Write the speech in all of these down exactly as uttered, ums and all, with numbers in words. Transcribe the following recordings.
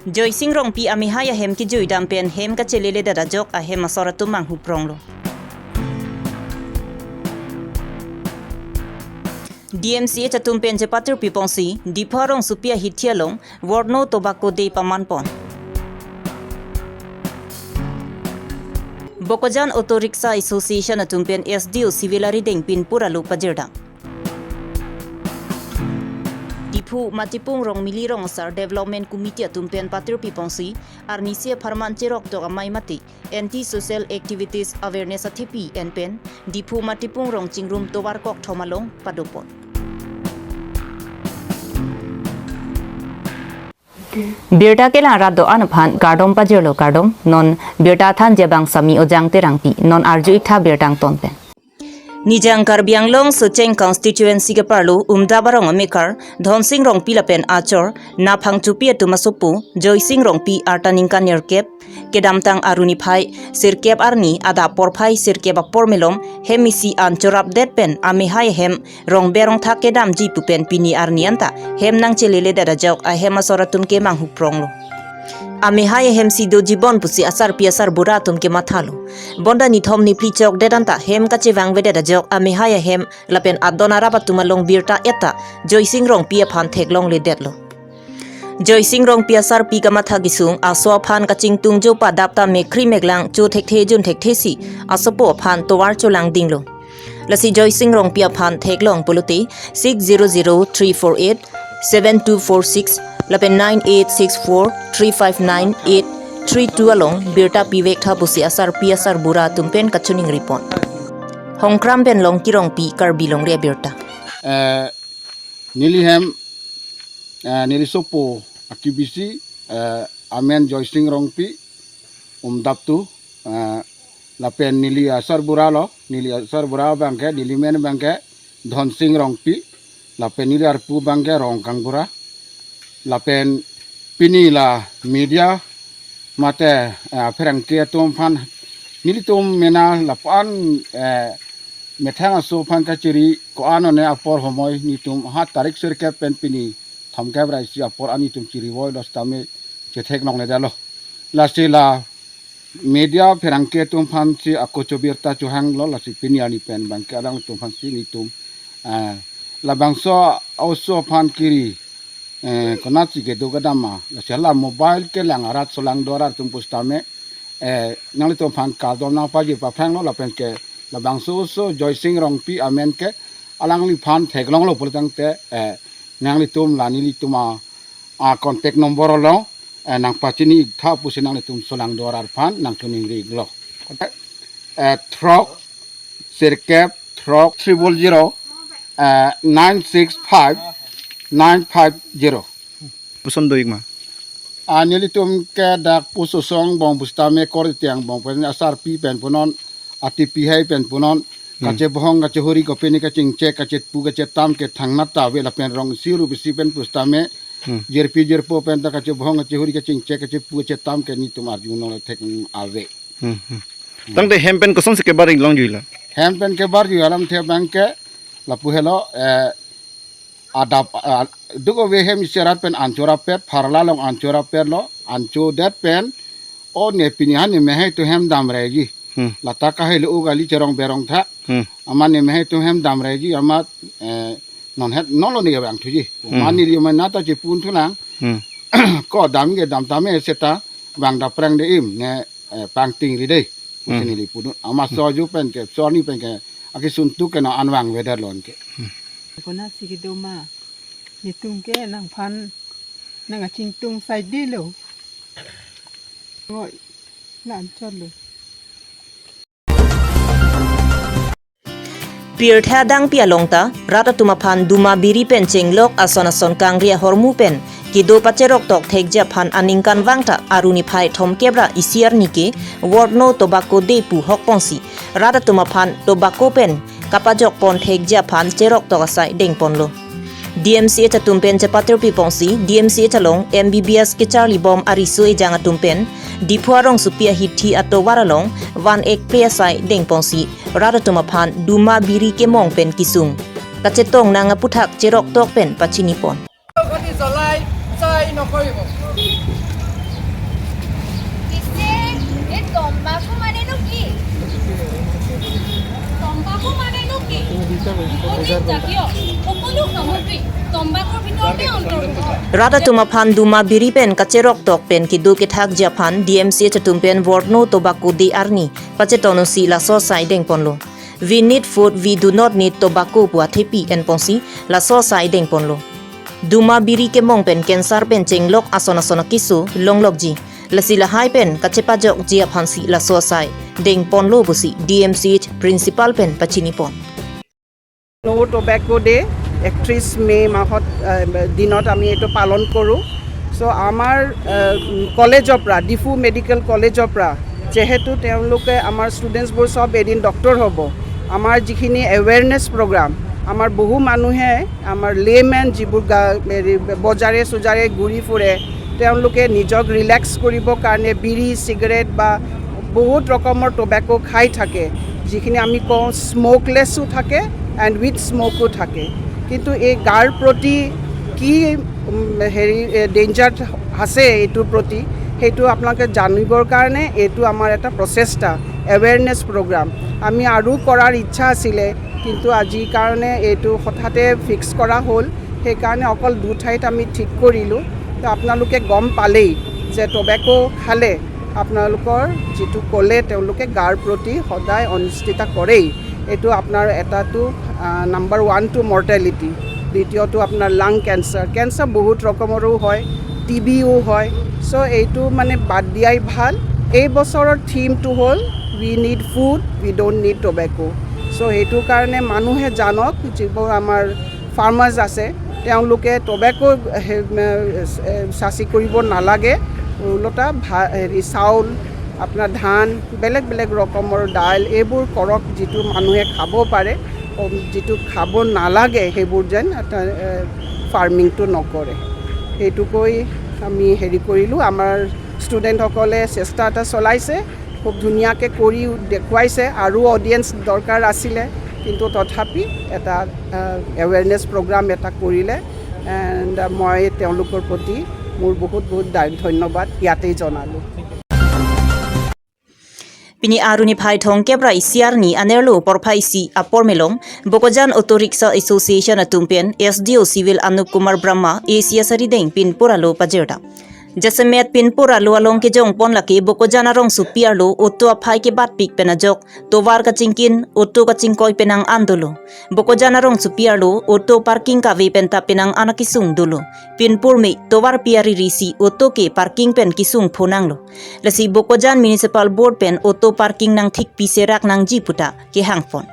Joysing Rongpi amehai ahem kejui dam pen hem kachelele det ajok ahem asor atum manghu pronglo. D M C H atum pen chepatir pipongsi, Diphu arongsopi ahithi along, World No Tobacco Day paman pon. Bokajan Auto Rickshaw Association atum pen S D O Civil arideng pin pura lo pajirdam. Diphu Matipung Rongmili Rong Asar Development Committee atum pen patir pipongsi, arnisi apharman cheroktok amei mate, anti social activities awareness athepi en pen, Diphu Matipung Rong Chingrum tovar kok thom along padopon. Birta kelang rat do-an aphan kardom pajirlo kardom, non birta thanji abang Sami Ojang Terangpi, non arju-ik tha birta angton pen. Nijang Karbi Anglong Socheng Constituency keparlo Umdap arong amekar, Dhonsing Rongpi lapen achor, Naphangchopi atum asopo, Joysing Rongpi arta ningkan nerkep, kedamtang aruni phai, sirkep arni, adap porphai, sirkep apor melom, hem isi an chorap det pen, amehai ahem, rong berong thak kedamji pu pen pini arni anta, hem nangchelele det ajok, ahem asor atum ke manghu pronglo. Amehai ahem si doji bon pusi asarpi asarbura atum ke mathalo. Bonta nithom niphli chok det anta hem kachevang vedet ajok amehai ahem lapen adon arap atum along birta eta Joysing Rongpi aphan theklongle detlo. Joysing Rongpi asarpi kamatha kesung aso aphan kachingtung jo padap ta mekhri meklang cho thekthe jun thekthe si asopo aphan tovar cholang dinglo. Lasi Joysing Rongpi aphan theklong pulote six zero zero three four eight seven two four six lapen nine eight six four three five nine eight three two along birta pivek tha pusi asarpi asarbura atum pen kachiningri pon. Hongkram pen Longki Rongpi, Karbi Longri Abirta. Eh, neli hem, eh, neli sopo akibisi, eh, amen Joysing Rongpi, Umdap tu, eh, lapen neli asarbura lo, neli asarbura abang ke, neli men abang ke, Dhonsing Rongpi, lapen neli arpu abang ke Rongkangbura, lapen pini la media mate, eh, pherangke atum aphan nelitum mena lapu-an, eh, methang aso aphan kachiri ko-an one apor homoi netum ha tarik sirkep pen pini thomkep ra isi apor an netum chiri voilo sitame chetheklongle detlo. Lasi la media pherangke atum aphan si ako chobirta chohanglo, lasi pini arni pen abang ke alangtum aphan si netum, eh, labangso oso aphan kiri, eh, konatsi kedo kedam ma, lasi hala mobile kelang arat solang do arat atum pusitame, eh, nanglitum aphan kardom nangpajir paphranglo lapen ke labangso oso Joysing Rongpi amen ke alangliphan theklonglo pulotangte, eh, nanglitum la nelitum a, a contact number along, eh, nangpachini-ik tha pusi nanglitum solang do arat aphan nangchiningri-iklo. Eh, throk, sirkep, throk, triple zero, eh, nine six five, nine five zero. Puson do-ik ma? Ah, nelitum ke dak puson angbong pusitame kor tiang angbong pen asarpi pen punon, atipi hai pen punon, Hmm. kachebohong, kachehuri, kopine kachingchek, kachepu, kachetam ke thangnat ta ave lapen rong isi ru bisi pen pusitame, Hmm. jirpi jirpo pen ta kachebohong, kachehuri, kachingchek, kachepu, kachetam ke netum arjuno le thek ave. Hmm, hmm. Tangte hem pen kosonsi kebar-ik longjuilo? Hem pen kebarjui alamthe abang ke lapu helo, eh, adap, ah, duk ave hem isi arat pen an chorap pet, pharla along an chorap petlo, an chodet pen, o ne pini han ne mehai atum hem damreji. Hmm. Lata kahai lo u kali cherong berong tha. Hmm. Amat ne mehai atum hem damreji, amat, eh, non het non lo ne vangthuji. Hmm. Mani ri mena ta chepun thulang. Hmm. Ko dam ke dam tame seta vang daprang de-im ne, eh, pangtingri de. Hmm. Pusi neli pudun. Amat so arju pen ke, so arni pen ke, akisun tu ke na an vangvedetlo anke. Konatsi kedo ma. Netum ke nangphan nangkachingtung saidelo. Oi, la-an chotlo. Pirthe adangpi along ta, rat atum aphan duma biri pen chenglok ason ason kangri ahormu pen, kedo pacheroktok thekji aphan aningkanvang ta aruni phai thomkep ra isi arni ke, World No Tobacco Day pu hokponsi, rat atum aphan tobacco pen kapajokpon thekji aphan cheroktok asai dengponlo. D M C H atum pen chepatir pipongsi, D M C H along M B B S kecharlibom ariso ejang atum pen, Diphu arongsopi ahithi atovar along, van ek play asai dengponsi, rat atum aphan duma biri kemong pen kesung. Kachetong nang aputhak cheroktok pen pachinipon. Kati salai, sai no koi bo. অধিক জাতীয় সকলো সামগ্ৰী তম্বাকুৰ ভিতৰতে অন্তৰ্ভুক্ত। Rat atum aphan duma biri pen kacherok tok pen kedo kethakji aphan D M C H atum pen Vorno tobacco de arni pachetongsi laso asai dengponlo. We need food, we do not need tobacco pu athepi enponsi laso asai dengponlo. Duma biri kemong pen cancer pen chenglok ason ason akeso longlokji. Lasi lahai pen kachepajokji aphansi laso asai dengponlo pusi D M C H principal pen pachinipon. ন' tobacco' day একত্ৰিছ মে' মাহত আহ, দিনত আমি এইটো পালন কৰোঁ। চ' আমাৰ আহ, কলেজৰ পৰা, ডিফু মেডিকেল কলেজৰ পৰা, যিহেতু তেওঁলোকে, আমাৰ ষ্টুডেণ্টছবোৰ চব এদিন ডক্টৰ হ'ব, আমাৰ যিখিনি এৱেৰনেছ প্ৰগ্ৰাম, আমাৰ বহু মানুহে, আমাৰ লেমেন যিবোৰ গা হেৰি বজাৰে চজাৰে ঘূৰি ফুৰে, তেওঁলোকে নিজক ৰিলেক্স কৰিবৰ কাৰণে বিড়ি, চিগাৰেট বা বহুত ৰকমৰ টবেক' খাই থাকে, যিখিনি আমি কওঁ স্ম'কলেছো থাকে এণ্ড উইথ স্ম'কো থাকে। কিন্তু এই গাৰ প্ৰতি কি উম, হেৰি ডেঞ্জাৰ আছে এইটোৰ প্ৰতি, সেইটো আপোনালোকে জানিবৰ কাৰণে এইটো আমাৰ এটা প্ৰচেষ্টা, এৱেৰনেছ প্ৰগ্ৰাম। আমি আৰু কৰাৰ ইচ্ছা আছিলে, কিন্তু আজিৰ কাৰণে এইটো হঠাতে ফিক্স কৰা হ'ল। সেইকাৰণে অকল দুঠাইত আমি ঠিক কৰিলোঁ। তো আপোনালোকে গম পালেই যে টবেক' খালে আপোনালোকৰ যিটো ক'লে, তেওঁলোকে গাৰ প্ৰতি সদায় অনিষ্টিতা কৰেই। এইটো আপোনাৰ এটাটো নাম্বাৰ ওৱানটো মৰ্টেলিটি, দ্বিতীয়টো আপোনাৰ লাং কেঞ্চাৰ। কেঞ্চাৰ বহুত ৰকমৰো হয়, টি বিও হয়। চ' এইটো মানে বাদ দিয়াই ভাল। এই বছৰৰ থিমটো হ'ল, "We need food, we don't need tobacco।" চ' সেইটো কাৰণে মানুহে জানক, যিবোৰ আমাৰ ফাৰ্মাৰ্ছ আছে, তেওঁলোকে টবেক' চাচি কৰিব নালাগে। ওলোটা ভা হেৰি চাউল, আপোনাৰ ধান, বেলেগ বেলেগ ৰকমৰ দাইল, এইবোৰ কৰক, যিটো মানুহে খাব পাৰে, যিটো খাব নালাগে সেইবোৰ যেন ফাৰ্মিংটো নকৰে। সেইটোকৈ আমি হেৰি কৰিলোঁ। আমাৰ ষ্টুডেণ্টসকলে চেষ্টা এটা চলাইছে, খুব ধুনীয়াকৈ কৰি দেখুৱাইছে। আৰু অডিয়েঞ্চ দৰকাৰ আছিলে, কিন্তু তথাপি এটা এৱেৰনেছ প্ৰগ্ৰাম এটা কৰিলে। এণ্ড মই তেওঁলোকৰ প্ৰতি মোৰ বহুত বহুত ধন্যবাদ ইয়াতেই জনালোঁ। Pini aruni phai thongkep ra isi arni anerlo porphai isi apor melong Bokojan Auto Rickshaw Association atum pen S D O Civil Anup Kumar Brahma A C S arideng pinpur alo pajirda. Jasemet pinpur alo along kejongpon lake Bokojan arongsopi arlo auto aphai kebatpik pen ajok tovar kachingkin auto kachingkoi penang an dolo. Bokojan arongsopi arlo auto parking kave penta penang an akesung dolo. Pinpur me tovar pi ariri si auto ke parking pen kesung phonanglo. Lasi Bokojan Municipal Board pen auto parking nangthikpi serak nangji puta kehangpon.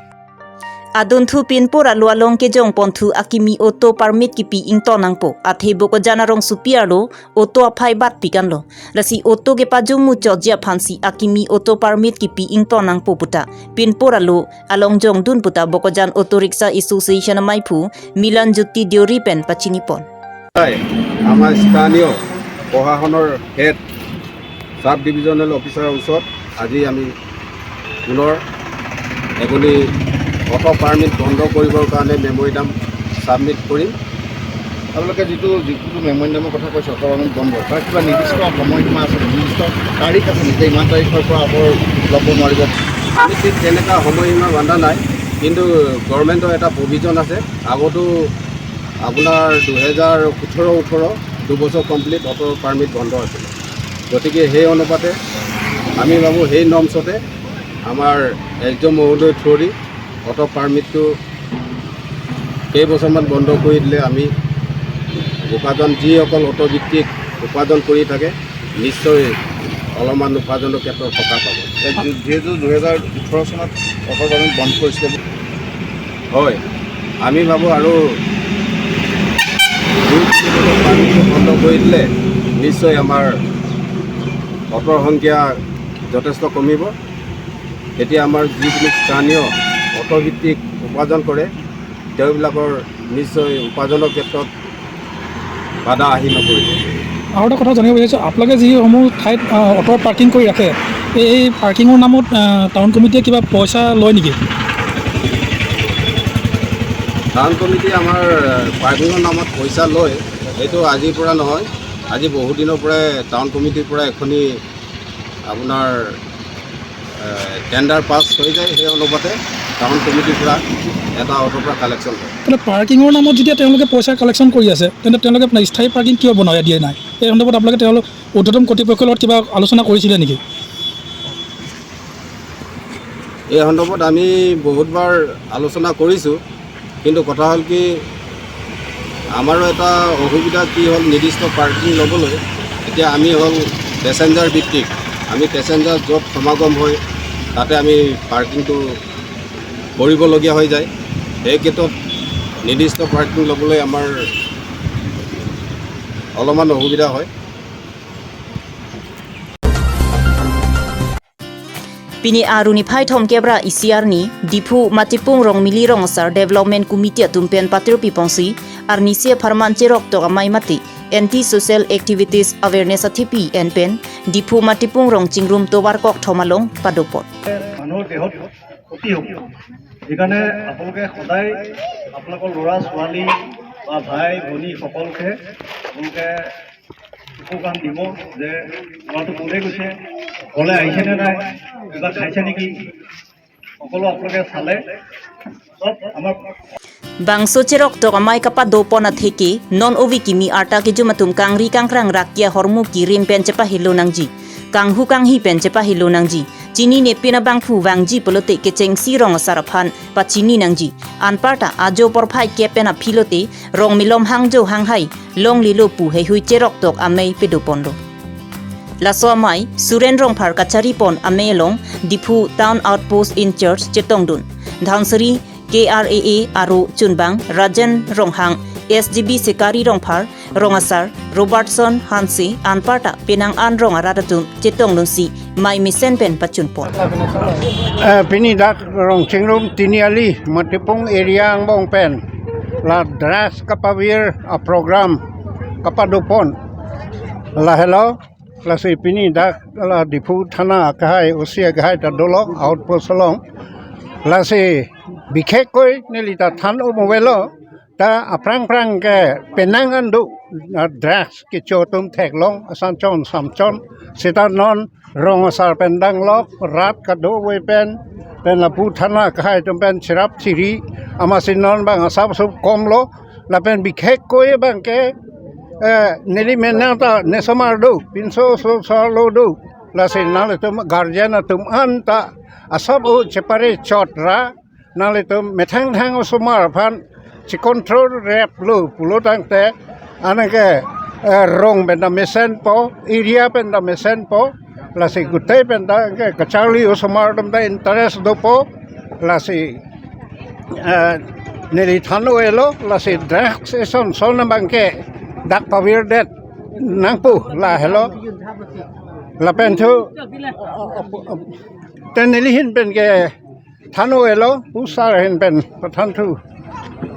Adunthu pinpur alo along kejongponthu akimi auto permit kipi ington nangpo. Athe Bokojan arongsopi arlo auto aphai batpik anlo. Lasi auto kepajum muchotji aphansi akimi auto permit kipi ington nangpo puta pinpur alo along jongdun puta Bokojan Auto Rickshaw Association amaiphu Milan Jyoti Deuri pen pachinipon. হয়, আমাৰ স্থানীয় প্ৰশাসনৰ হেড ছাব ডিভিজনেল অফিচাৰৰ ওচৰত আজি আমি পুনৰ এগুলি অটো পাৰ্মিট বন্ধ কৰিবৰ কাৰণে মেমৰিণ্ডাম ছাবমিট কৰিম। আপোনালোকে যিটো যিটো মেমৰিণ্ডামৰ কথা কৈছে, অটো পাৰ্মিট বন্ধ, তাৰ কিবা নিৰ্দিষ্ট সময়সীমা আছে নেকি? নিৰ্দিষ্ট তাৰিখ আছে নেকি যে ইমান তাৰিখৰ পৰা অটো ল'ব নোৱাৰিব? আমি ঠিক তেনেকুৱা সময়সীমা বান্ধা নাই, কিন্তু গভৰ্ণমেণ্টৰ এটা প্ৰভিজন আছে। আগতো আপোনাৰ দুহেজাৰ সোতৰ ওঠৰ দুবছৰ কমপ্লিট অটো পাৰ্মিট বন্ধ আছিলে। গতিকে সেই অনুপাতে আমি ভাবোঁ সেই নৰ্মছতে আমাৰ এছ ডি অ' মহোদয় থ্ৰুদি অটো পাৰ্মিটটো কেইবছৰমান বন্ধ কৰি দিলে আমি উপাৰ্জন, যিসকল অটো ভিত্তিক উপাৰ্জন কৰি থাকে, নিশ্চয় অলপমান উপাৰ্জনৰ ক্ষেত্ৰত সকাহ পাব। যিহেতু দুহেজাৰ ওঠৰ চনত অটো পাৰ্মিট বন্ধ কৰিছিলে। হয়, আমি ভাবোঁ আৰু বন্ধ কৰি দিলে নিশ্চয় আমাৰ অটৰ সংখ্যা যথেষ্ট কমিব। তেতিয়া আমাৰ যিখিনি স্থানীয় অট'ভিত্তিক উপাৰ্জন কৰে, তেওঁবিলাকৰ নিশ্চয় উপাৰ্জনৰ ক্ষেত্ৰত বাধা আহি নপৰিব। আৰু এটা কথা জানিব বিচাৰিছোঁ, আপোনালোকে যিসমূহ ঠাইত আহ, অটো পাৰ্কিং কৰি ৰাখে, এই এই পাৰ্কিঙৰ নামত আহ, টাউন কমিটিয়ে কিবা পইচা লয় নেকি? টাউন কমিটি আমাৰ পাৰ্কিঙৰ নামত পইচা লয়, এইটো আজিৰ পৰা নহয়, আজি বহুদিনৰ পৰাই টাউন কমিটিৰ পৰা এখনি আপোনাৰ টেণ্ডাৰ পাছ হৈ যায়। সেই অনুপাতে টাউন কমিটিৰ পৰা এটা অটোৰ পৰা কালেকশ্যন হয়। মানে পাৰ্কিঙৰ নামত যেতিয়া তেওঁলোকে পইচা কালেকশ্যন কৰি আছে, তেন্তে তেওঁলোকে আপোনাৰ স্থায়ী পাৰ্কিং কিয় বনাই দিয়া নাই? এই সন্দৰ্ভত আপোনালোকে তেওঁলোক ঊৰ্ধ্বতম কৰ্তৃপক্ষৰ লগত কিবা আলোচনা কৰিছিলে নেকি? এই সন্দৰ্ভত আমি বহুতবাৰ আলোচনা কৰিছোঁ, কিন্তু কথা হ'ল কি, আমাৰো এটা অসুবিধা কি হ'ল, নিৰ্দিষ্ট পাৰ্কিং ল'বলৈ এতিয়া আমি হ'ল পেচেঞ্জাৰ ভিত্তিক, আমি পেচেঞ্জাৰ য'ত সমাগম হয় তাতে আমি পাৰ্কিংটো কৰিবলগীয়া হৈ যায়। সেই ক্ষেত্ৰত নিৰ্দিষ্ট পাৰ্কিং ল'বলৈ আমাৰ অলপমান অসুবিধা হয়। Pini aruni phai thomkep ra isi arni, Diphu Matipung Rongmili Rong Asar Development Committee atum pen patirpi ponsi, arnisi apharman cherok tok amei mate, anti social activities awareness athepi en pen, Diphu Matipung Rongchingrum tovar kok thom along padopon. মানুহৰ দেহত ক্ষতি হ'ব। সেইকাৰণে আপোনালোকে সদায় আপোনালোকৰ ল'ৰা ছোৱালী বা ভাই ভনী সকলোকে আপোনালোকে চকু কাণ দিব যে ল'ৰাটো ক'লৈ গৈছে, ঘৰলৈ আহিছেনে নাই, কিবা খাইছে নেকি, সকলো আপোনালোকে চালে চব আমাৰ Bangso cherok tok amei kapadopon atheke, non ove kimi arta kejum atum kangri kangkrang rakia hormu kirim pen chepahelo nangji. Kanghu kanghi pen chepahelo nangji. Chinine pin abangphu vangji pulote kechengsi rong asar aphan pachini nangji. Anparta ajo porphai kep pen aphi lote rong milom hangjo hanghai longlelo pu heihui cherok tok amei pedoponlo. Laso amei Suren Rongphar kacharipon amei along Diphu Town Outpost in-charge chetongdun Dhansiri K R A A aro chunbang Rajen Ronghang, S G B Sekari Rongphar, Rong Asar Robertson Hanse anparta penang an rong arat atum chetongdunsi mei mesen pen pachunpon. Eh, pini dak Rongchingrum Tiniali Matipung area angbong pen la drugs kapavir a program kapadopon. Lahelo, lasi pini dak la Diphu Thana akehai, O C akehai ta dolo outpost along. Lasi bikhekkoi neli ta than-o mo avelo, ta aphrang phrang ke penang an do, ah, drugs kecho atum theklong asan chon sam chon, seta non rong asar pen danglok rat kadokave pen, pen lapu thana akehai atum pen cherap chiri, amatsi non abang asap sup komlo, lapen bikhekkoi abangke, eh, neli menang ta nesomar do, pinso so solo do, lasi nanglitum guardian atum anta asap o chepare chot ra, nanglitum methang thang osomar aphan checontrol replo pulo tangte, anke, eh, rong pen ta mesenpo, area pen ta mesenpo, lasi gutei pen ta ke kacharli osomar atum ta interest dopo, lasi, eh, neli than-o avelo, lasi drugs eson son abangke dak pavirdet nangpo lahelo, lapen thu te neli ahin pen ke than-o avelo, pusar ahin pen pathan thu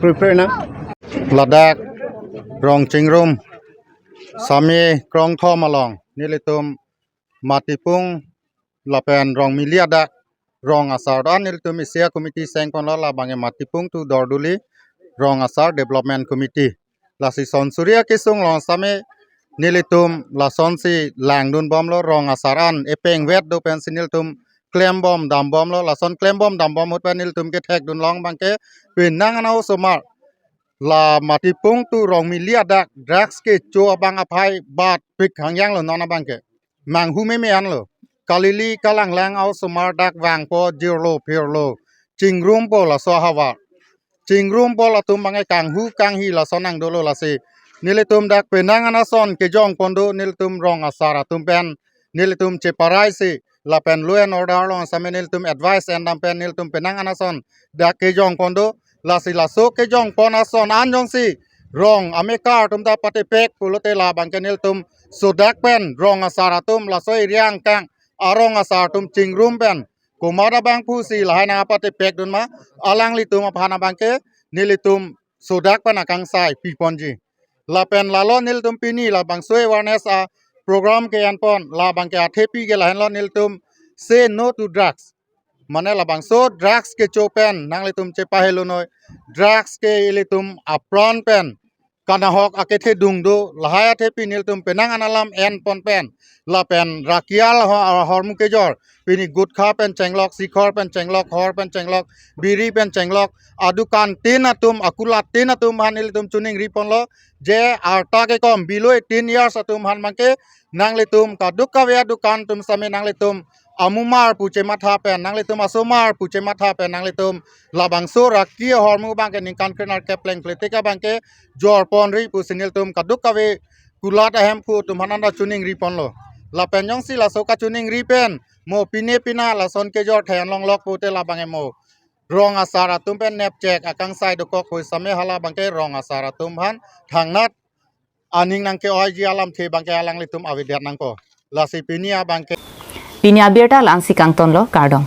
prepare nang. Ladak Rongchingrum sami krongthom along nelitum Matipung lapen Rongmili adak rong asar do-an nelitum isi a committee sengponlo, labangke Matipung to Dorduli Rong Asar Development Committee. Lasi son suri akesung along sami nelitum lasonsi langdunbomlo, rong asar an epengvet do pensi nelitum klembom dambomlo, lason klembom dambom ahut pen nelitum kethekdun long abangke penang an osomar la Matipung to Rongmili adak drugs kecho abang aphai bat pik hangyanglo non abangke. Manghu meme anlo. Kalili kalanglang a osomar dak vangpo jirlo phirlo. Chingrumpo laso ahavar. Chingrumpo latum abangke kanghu kanghi lason nangdolo lasi. Nelitum dak penang an ason kejongpon do nelitum rong asar atum pen. Nelitum cheparai si. Lapen law and order along sami nelitum advice endam pen nelitum penang an ason dak kejongpon do. Lasi laso kejongpon ason an jongsi rong amekar atum ta patepek pulote labangke nelitum sodak pen rong asar atum laso area angkang arong asar atum chingrum pen komat abangphusi lahai nangpatepekdun ma, alanglitum aphan abangke nelitum sodak pen akangsai piponji. Lapen lalo nelitum pini labangso awareness a program ke-enpon labangke athepi ke lahenlo nelitum say no to drugs. Mane labangso drugs kecho pen nanglitum chepahelonoi. Drugs ke ilitum apran pen kanahok akethe dung do, lahai athe pini ilitum penang an alam enpon pen lapen rakia la ho-, ahormu kejor, pini gutkha pen chenglok, sikhor pen chenglok, hor pen chenglok, biri pen chenglok, adukan tin atum, akulat tin atum aphan ilitum choningri ponlo, je arta kekom below eighteen years atum aphan abangke nanglitum kadokave adukan atum same nanglitum amumar pu chematha pen, nanglitum asomar pu chematha pen, nanglitum labangso raki ahormu abangke ningkan krenerkep plengple tik abangke jorponri pusi nelitum kadokave kulat ahemphu atum aphan anta choningri ponlo. Lapen jongsi laso kachoningri pen mo pine pina lason kejor thai-an longlok pute labang emo rong asar atum pen nepchek akangsai dokok hui same hala abangke rong asar atum aphan thangnat aning nangke-oiji alamthe abangke alanglitum avedet nangkok. Lasi pini abangke. Pini abirta la-ansi kangtonlo, kardom.